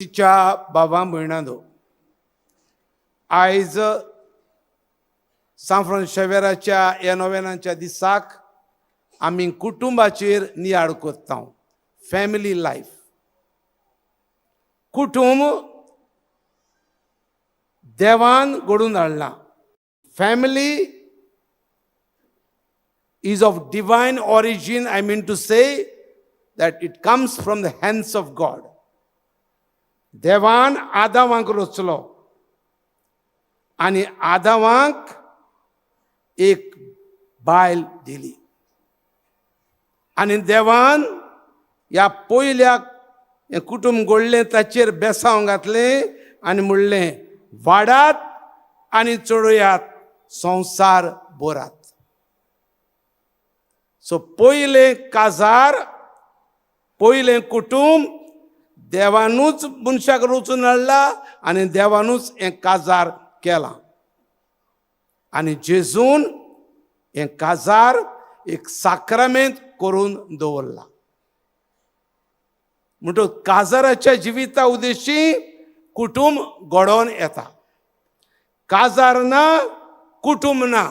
तिच्या बाबा भयणांनो, आयज सांत फ्रांसीस शेवेराच्या ह्या नोवेनाच्या दिसाक आमी कुटुंबाचेर नियाळ करता. फॅमिली लायफ, कुटुंब देवान घडून हाडलां. Family is of divine origin. I mean to say that it comes from the hands of God. देवान आदावांक रचलो आनी आदावांक एक बायल दिली आनी देवान ह्या पयल्या हें कुटुंब घडलें, ताचेर बेसांव घातलें आनी म्हणलें, वाडात आनी चडयात, संवसार भरात. सो पयलें काजार, पयलें कुटुंब देवानूच मनशाक रचून हाडला आनी देवानूच हें काजार केलां आनी जेजून हें काजार एक साक्रामेंत करून दवरला. म्हणटकच काजाराच्या जिविता उद्देशी कुटुंब घडोवन येता. काजार ना, कुटुंब ना.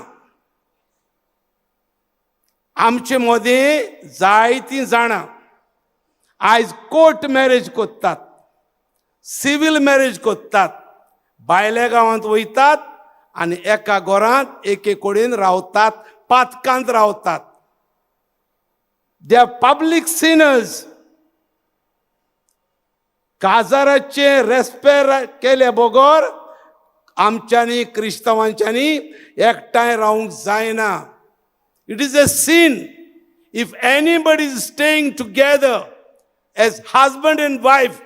आमचे मदें जायतीं जाणां आयज कोर्ट मॅरेज करतात, सिवील मॅरेज करतात, भायल्या गांवांत वयतात आनी एका घरांत एके कडेन रावतात, पातकांत रावतात. They are public sinners. काजाराचे रेस्पेर केले बगर आमच्यांनी, क्रिस्तांवांच्यांनी एकठांय रावंक जायना. It is a sin if anybody is staying together as husband and wife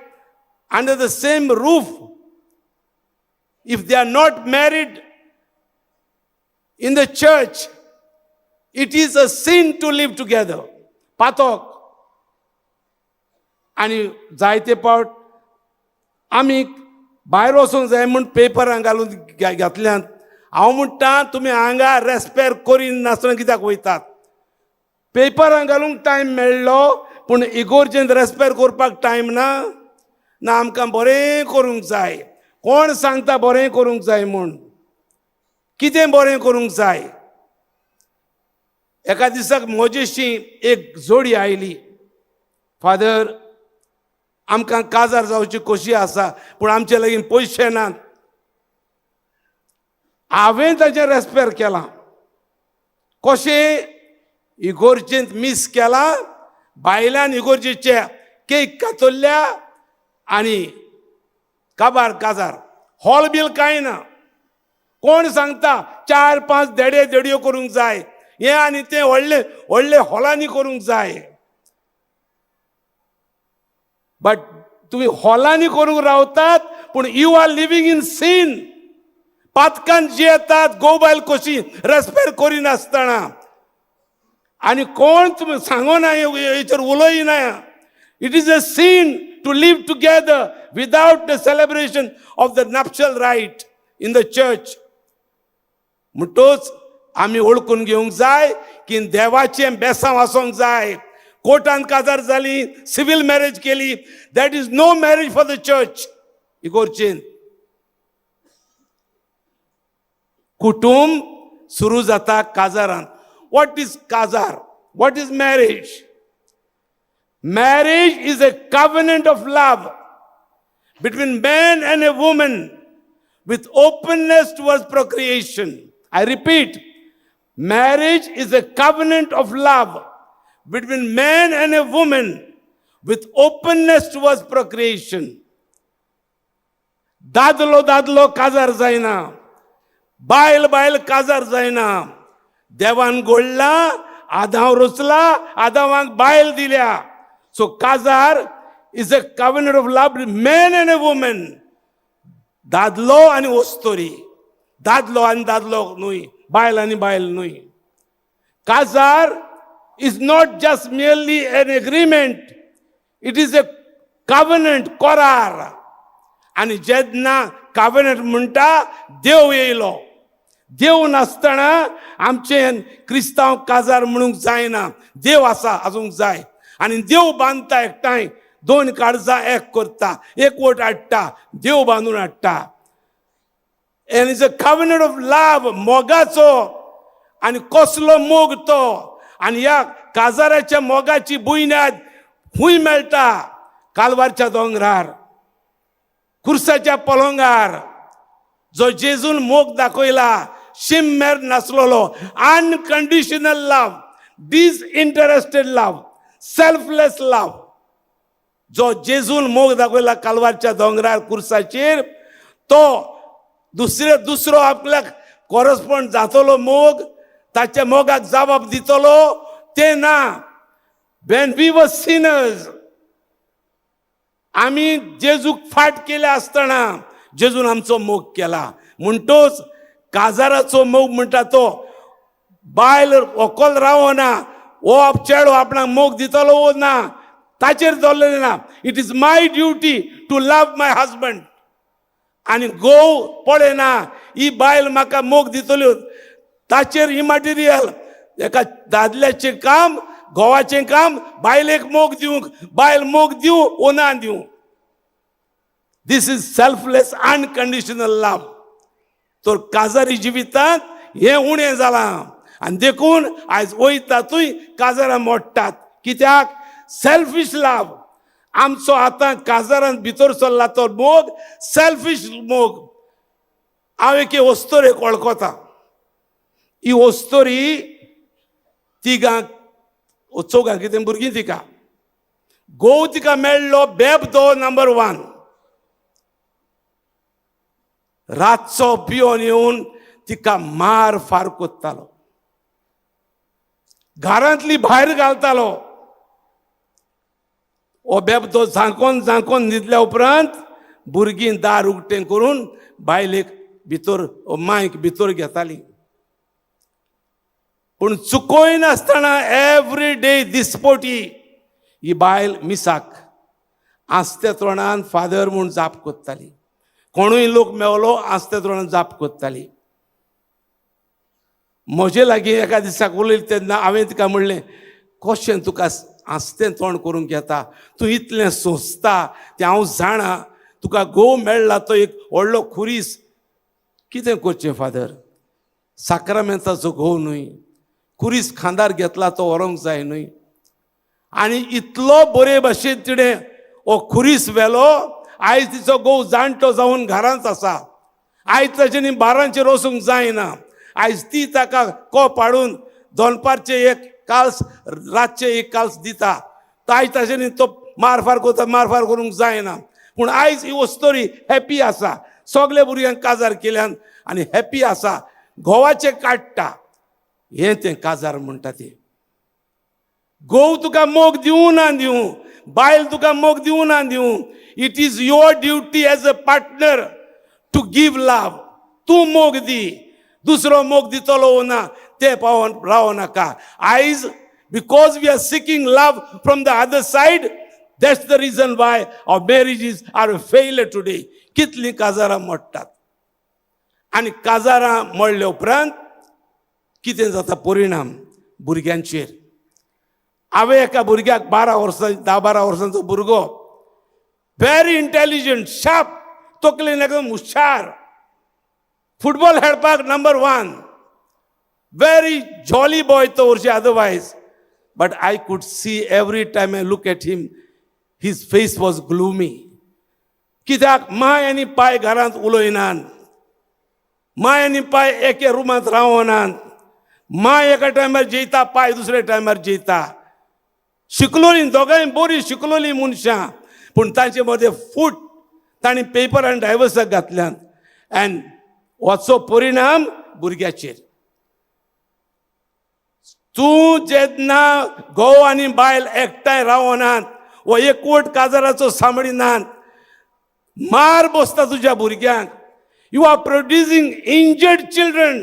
under the same roof, if they are not married in the church, it is a sin to live together. पातक. आनी जायते फावट आमी भायर वचूंक जाय म्हूण पेपरां घालून घातल्यात. हांव म्हणटा, तुमी हांगा रेस्पेर करिनासतना कित्याक वयतात? पेपरां घालूंक टायम मेळ्ळो, पूण इगोर्जेंत रेस्पेर करपाक टायम ना. ना, आमकां बरें करूंक जाय. कोण सांगता बरें करूंक जाय म्हूण? कितें बरें करूंक जाय? एका दिसाक म्हजेशी एक जोडी आयली. फादर, आमकां काजार जावची खोशी आसा, पूण आमचे लागीं पयशे नात. हांवें ताचें रेस्पेर केलां. कशें? इगोर्जेंत मीस केलां, बायल्यान इगोर्जेचे केक कातरल्या आनी काबार काजार. हॉल बील कांय ना. कोण सांगता चार पांच देडे देडयो करूंक जाय, हें आनी तें व्हडले व्हडले हॉलांनी करूंक जाय? बट तुमी हॉलांनी करूंक रावतात, पूण you are living in sin. पातकान जियेतात, घोव बायल कशी रेस्पेर करिनासतना. आनी कोण तुमी सांगना, हेचेर उलयना. It is a sin to live together without the celebration of the nuptial rite in the church. म्हणटोच आमी वळखून घेवंक जाय की देवाचें बेसांव आसोंक जाय. कोर्टान काजार जाली, सिवील मॅरेज केली, that is no marriage for the church. इगोर्जेन कुटुंब सुरू जाता काजारान. What is काजार? What is marriage? Marriage is a covenant of love between man and a woman with openness towards procreation. I repeat, marriage is a covenant of love between man and a woman with openness towards procreation. दादलो दादलो काजार जायना, बायल बायल काजार जायना. देवान घडला, आदांव रचला, आदावांक बायल दिल्या. सो काजार is a covenant of love, man and a woman. दादलो आनी वस्तोरी, दादलो आनी दादलो न्हय, बायल आनी बायल न्हय. काजार is not just merely an agreement, it is a covenant, करार. आनी जेन्ना कव्हनंट म्हणटा, देव येयलो. देव नासतना आमचें क्रिस्तांव काजार म्हणूंक जायना. देव आसा आसूंक जाय आनी देव बांदता एकठांय दोन काळजां एक करता, एकवट हाडटा, देव बांदून हाडटा. And it's a covenant of love, मोगाचो. आनी कसलो मोग तो! आनी ह्या काजाराच्या मोगाची बुन्याद खूंय मेळटा? कालवारच्या दोंगरार, खुर्साच्या पलंगार. जो जेजून मोग दाखयला, शीम मेर नासलेलो, unconditional love, disinterested love, selfless love, जो जेजून मोग दाखयला कालवारच्या दोंगरार खुर्साचेर, तो दुसरे दुसरो आपल्याक कोरस्पोंड जातलो मोग, ताच्या मोगाक जबाब दितलो ते ना. When we were sinners, आमी जेजूक फाट केल्या आसतना जेजून आमचो मोग केला. म्हणटोच काजाराचो मोग म्हणटा तो बायल व्हंकल रावना, हो चेडो आपणाक मोग दितलो वो ना ताचेर दवरलेलें ना. It is my duty to love my husband. आनी घोव पळयना ही बायल म्हाका मोग दितल्यो, ताचेर इमटिरियल. एका दादल्याचें काम, घोवाचें काम बायलेक मोग दिवंक, बायल मोग दिवं वो ना दिवं. This is selfless, unconditional love. तर काजारी जिवितांत हें उणें जालां आनी देखून आयज वयतातूय काजारां मोडटात. कित्याक? Selfish love. आमचो आतां काजारांत भितर सरला तो मोग सेल्फीश मोग. हांव एके वस्तोरेक वळखता. ही वस्तोरी तिगांक चौगां कितें भुरगीं तिका. घोव तिका मेळ्ळो बेबदो नंबर वन. रातचो पिवन येवन तिका मार फार कोत्तालो, घरांतली भायर घालतालो. हो बेबदो झांकोन झांकोन न्हिदल्या उपरांत भुरगीं दार उक्तें करून बायलेक भितर, मांयक भितर घेताली. पूण चुकयनासतना एवरी डे दिसपोटी ही बायल मिसाक आस्ते तोंडान फादर म्हूण जाप कोत्ताली. कोणूय लोक मेवलो, आस्ते तोंडान जाप कोत्ताली. म्हजे लागीं एका दिसाक उलयली तेन्ना हांवें तिका म्हणलें, कशें तुका आस्तें तोंड करूंक येता? तूं इतलें सोंसता तें हांव जाणा. तुका घोव मेळ्ळा तो एक व्हडलो खुरीस. कितें करचें फादर, साक्रामेंताचो घोव न्हय, खुरीस खांदार घेतला तो व्हरूंक जाय न्हय. आनी इतलो बरे भाशेन तिणें हो खुरीस व्हेलो. आयज तिचो घोव जाणटो जावन घरांत आसा. आयज ताच्यानी बारांचेर वचूंक जायना. आयज ती ताका कोप हाडून दनपारचे एक काल्स, रातचे एक काल्स दिता. आयज ताच्यानी तो मारफार करता, मारफार करूंक जायना. पूण आयज ही वस्तोरी हॅपी आसा. सगळे भुरग्यांक काजार केल्यान आनी हॅपी आसा, घोवाचे काडटा. हें तें काजार म्हणटा तें. घोव तुका मोग दिवं ना दिवं, बायल तुका मोग दिवं ना दिवं, it is your duty as a partner to give love. तूं मोग दी, दुसरो मोग दितलो ना ते पावोन रावो नाका. आयज because we are seeking love from the other side, that's the reason why our marriages are failure today. कितलीं काजारां मोडटात! आनी काजारां मोडल्या उपरांत कितें जाता परिणाम भुरग्यांचेर? हांवें एका भुरग्याक, 12 वर्सां, 10-12 वर्सांचो भुरगो, व्हेरी इंटेलिजंट, शार्प, तकलेन एकदम हुशार, फुटबॉल खेळपाक number one, very jolly boy तो वर्षी otherwise, but I could see every time I look at him, his face was gloomy. कित्याक? माय आनी पाय घरांत उलयनात, माय आनी पाय एके रुमांत रावनात. माय एका टायमार जेयता, पाय दुसऱ्या टायमार जेयता. शिकलोलीं दोगांय, बरीं शिकलोलीं मनशां, पूण तांचे मदें फूट. तांणी पेपरान डायवर्साक घातल्यात आनी हाचो परिणाम भुरग्याचेर. तूं जेन्ना घोव आनी बायल एकठांय रावनात वा एकवट काजाराचो सांबाळिनात, मार बसता तुज्या भुरग्यांक. You are producing injured children,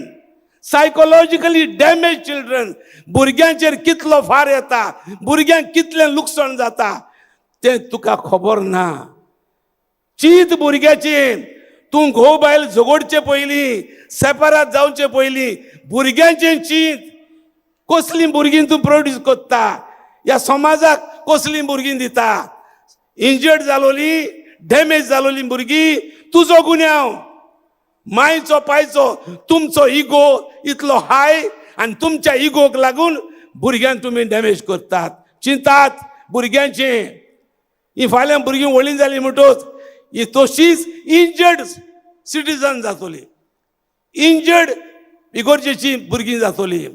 psychologically damage children. भुरग्यांचेर कितलो फार येता, भुरग्यांक कितलें लुकसाण जाता तें तुका खबर ना. चीत भुरग्याची. तूं घोव बायल झगडचे पयलीं, सेपरात जावचे पयलीं भुरग्यांचें चीत. कसलीं भुरगीं तूं प्रोड्यूस करता? ह्या समाजाक कसलीं भुरगीं दिता? इंजर्ड जालोली, डॅमेज जालोली भुरगीं तुजो गुन्यांव. मायचो पायचो तुमचो इगो इतलो हाय आनी तुमच्या इगोक लागून भुरग्यांक तुमी डॅमेज करतात. चिंतात भुरग्यांचें. ही फाल्यां भुरगीं व्हडलीं जालीं म्हणटच ही तशीच इंजर्ड सिटीजन जातली, इंजर्ड इगोर्जेची भुरगीं जातली.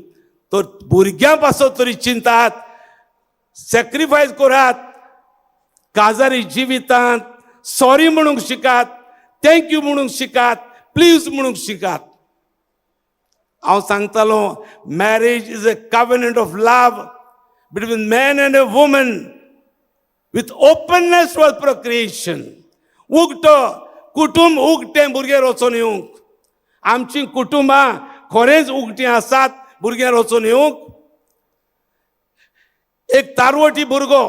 तर भुरग्यां पासत तरी चिंतात, सॅक्रिफायस करात. काजारी जिवितांत सॉरी म्हणूंक शिकात, thank you म्हणूंक शिकात, प्लीज म्हणूंक शिकात. हांव सांगतालो, marriage is a covenant of love between man and a woman with openness for procreation. उगटो कुटुंब, उगटें भुरगें वचून येवंक. आमचीं कुटुंबां खरेंच उगटीं आसात भुरग्यां वचून येवंक? एक तारवटी भुरगो,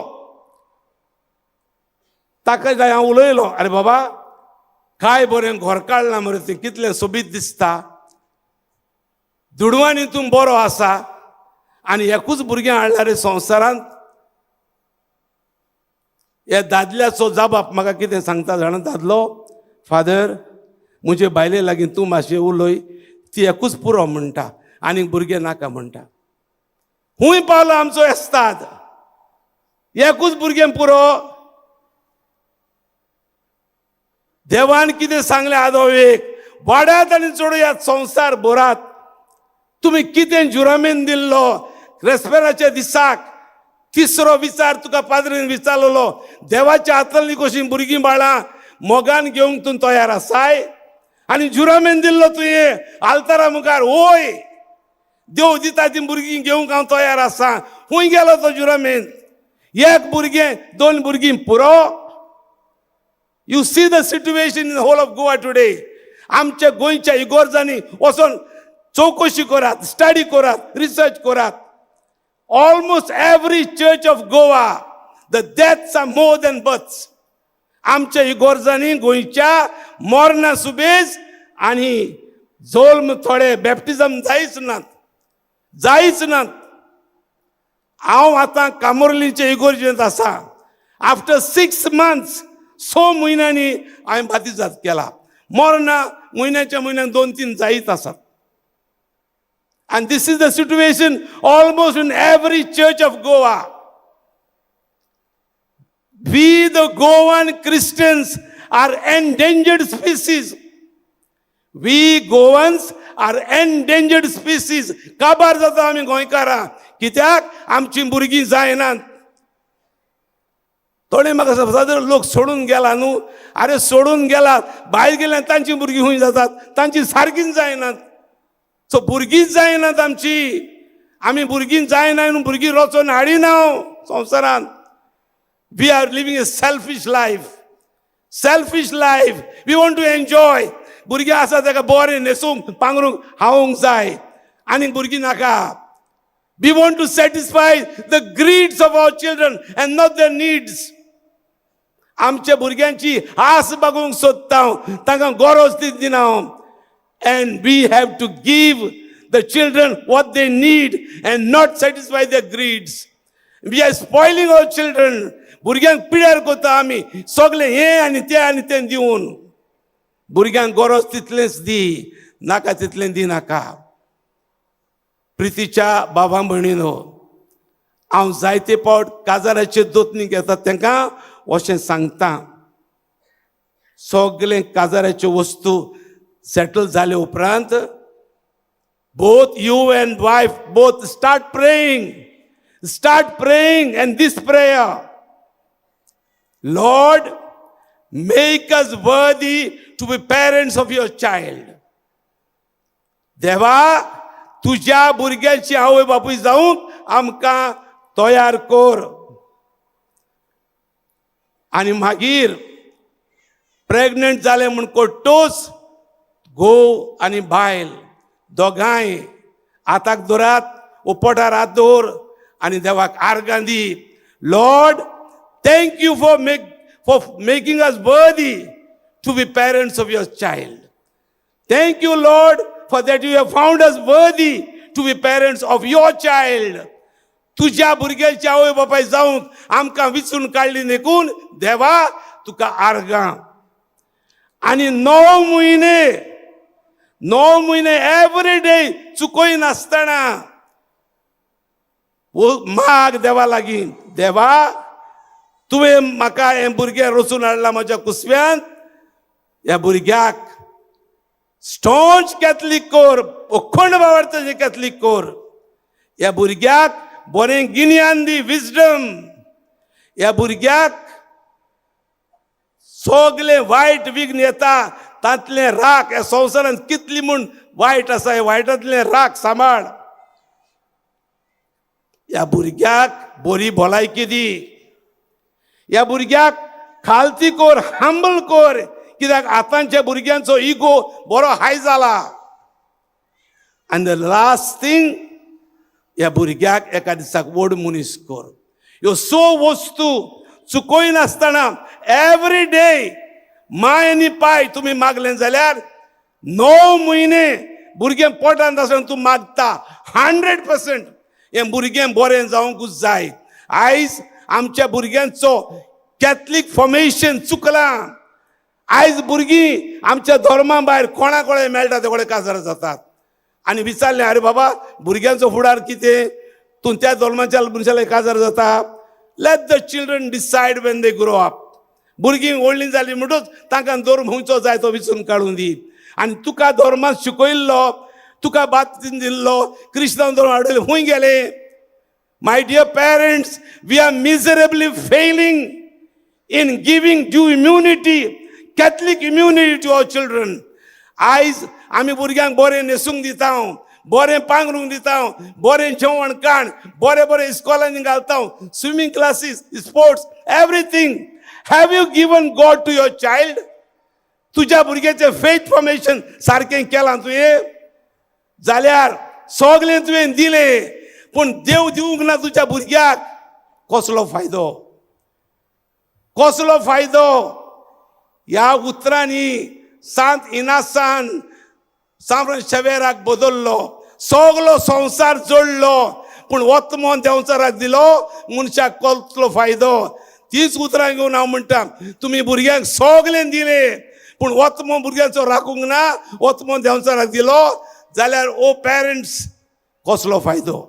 ताका जाय हांव उलयलो, "अरे बाबा, काय बरें घर काडलां मरे तें, कितलें सोबीत दिसता. दुडवांनी तूं बरो आसा आनी एकूच भुरगें हाडला रे संवसारांत." ह्या दादल्याचो जाबाप म्हाका कितें सांगता जाणा दादलो? "फादर, म्हजे बायले लागीं तूं मातशें उलय. ती एकूच पुरो म्हणटा, आनीक भुरगें नाका म्हणटा." खूंय पावलो आमचो एस्ताद? एकूच भुरगें पुरो. देवान कितें सांगलें आदोवेक? वाडात आनी चडयात, संवसार भरात. तुमी कितें जुरामेन दिल्लो रेस्पेराच्या दिसाक? तिसरो विचार तुका पाद्रीन विचारलेलो, देवाच्या हातांतली कशीं भुरगीं बाळां मोगान घेवंक तूं तयार आसाय? आनी जुरामेन दिल्लो तुवें आल्तारा मुखार, "वय, देव दिता ती भुरगीं घेवंक हांव तयार आसा." खंय गेलो तो जुरामेन? एक भुरगें, दोन भुरगीं पुरो. You see the situation in whole of Goa today. आमच्या गोंयच्या इगोर्जांनी वचोन चवकशी करात, स्टडी करात, रिसर्च करात. Almost every church of Goa, the deaths are more than births. आमच्या इगोर्जांनी गोंयच्या मोरना सुबेज आनी जोल्म थोडे, बॅप्टिजम जायच नात, जायच नात. हांव आतां कामोर्लीचे इगोर्जेंत आसा. आफ्टर 6 मंथ्स, 6 म्हयन्यांनी हांवें बातिजाद केला. मोरना म्हयन्याच्या म्हयन्याक दोन तीन जायत आसात. And this is the situation almost in every church of Goa. We, the Goan Christians, are endangered species. We Goans are endangered species. काबार जाता आमी गोंयकारां. कित्याक? आमची भुरगीं जायनात. थोडे म्हाका समजा, लोक सोडून गेला न्हू. अरे, सोडून गेला, भायर गेल्यार तांची भुरगीं खंय जातात? तांची सारकीच जायनात. सो भुरगींच जायनात आमची. आमी भुरगीं जायना म्हणून भुरगीं रचोन हाडिना संवसारांत. We are living a selfish life, selfish life. We want to enjoy. भुरगीं आसा ताका बरें न्हेसूंक, पांगरूंक, खावंक जाय, आनीक भुरगीं नाका. We want to satisfy the greeds of our children and not the needs. आमच्या भुरग्यांची आस भागोवंक सोदता हांव, तांकां गरज ती दिना हांव. And we have to give the children what they need and not satisfy the greeds. We are spoiling our children. भुरग्यांक पिड्यार करता आमी सगळें हें आनी तें आनी तें दिवन. भुरग्यांक गरज तितलेंच दी, नाका तितलें दी नाका. प्रितीच्या बाबा भयणीनो, हांव जायते फावट काजाराचे दोतनी घेतात तांकां अशें सांगता, सगळे काजाराच्यो वस्तू सेटल जाले उपरांत, both you and wife both start praying, start praying, and this prayer: "Lord, make us worthy to be parents of your child." देवा, तुझ्या भुरग्यांची आवय बापूय जावंक आमकां तयार कर. आनी मागीर प्रेग्नंट जालें म्हूण कोट्टोच घोव आनी बायल दोगांय हाताक दवरात वो पोटार हात दवर आनी देवाक आर्गां दी. "Lord, thank you for making us worthy to be parents of your child. Thank you, Lord, for that you have found us worthy to be parents of your child." तुज्या भुरग्याची आवय बापाय जावंक आमकां विचून काडली देखून देवा तुका आर्गां. आनी 9 म्हयने, 9 म्हयने एवरी डे चुकय नासतना माग देवा लागीं, देवा, तुवें म्हाका हें भुरगें रचून हाडलां म्हज्या कुसव्यांत, ह्या भुरग्याक स्टॉन्च कॅथलीक कोर, अखंड भावार्थाचे कॅथलीक कोर, ह्या भुरग्याक बरें गिन्यान दी, विजडम, ह्या भुरग्याक सगलें वायट विघ्न येता तांतलें राख, ह्या संवसारांत कितली म्हूण वायट आसा, ह्या वायटांतलें राख, सांबाळ, ह्या भुरग्याक बरी भलायकी दी, ह्या भुरग्याक खालती कोर, हंबल कोर, कित्याक आतांच्या भुरग्यांचो इगो बरो हाय जाला. आनी the last thing, ह्या भुरग्याक एका दिसाक व्हड मनीस कर. ह्यो स वस्तू चुकय नासतना एवरी डे my आनी पाय तुमी मागले जाल्यार, 9 म्हयने भुरगें पोटांत आसतना तूं मागता, 100% हें भुरगें बरें जावंकूच जाय. आयज आमच्या भुरग्यांचो कॅथलीक फॉर्मेशन चुकलां. आयज भुरगीं आमच्या धर्मा भायर कोणा कोणा मेळटा ते कडेन काजार जातात. आनी विचारलें, "अरे बाबा, भुरग्यांचो फुडार कितें? तूं त्या धर्माच्या मनशाले काजार जाता?" Let the children decide when they grow up. भुरगीं व्हडलीं जालीं म्हणटूच तांकां धर्म खंयचो जाय तो विचून काडून दी. आनी तुका धर्मात शिकयल्लो, तुका बाप्तीज्म दिल्लो, क्रिस्तांव धर्म हाडले, खंय गेले? My dear parents, we are miserably failing in giving due immunity, Catholic immunity to our children. आयज आमी भुरग्यांक बरें न्हेसूंक दिता, बरें पांगरूंक दिता, बरें जेवण खाण, बरें बरें इस्कॉलांनी घालता, swimming classes, sports, everything. Have you given God to your child? तुज्या भुरग्याचें फेथ फॉर्मेशन सारकें केलां तुवें? जाल्यार सगळें तुवें दिलें पूण देव दिवंक ना तुज्या भुरग्याक, कसलो फायदो? कसलो फायदो? ह्या उतरांनी सांत इनासान सांत शेवेराक बदललो. सगलो संवसार जोडलो पूण वतमोन देंवचाराक दिलो, मनशाक कसलो फायदो? तीच उतरां घेवन हांव म्हणटा, तुमी भुरग्यांक सगळें दिलें पूण वतमो भुरग्यांचो राखूंक ना, वतमो देंवचाराक दिलो जाल्यार, ओ पॅरंट्स, कसलो फायदो?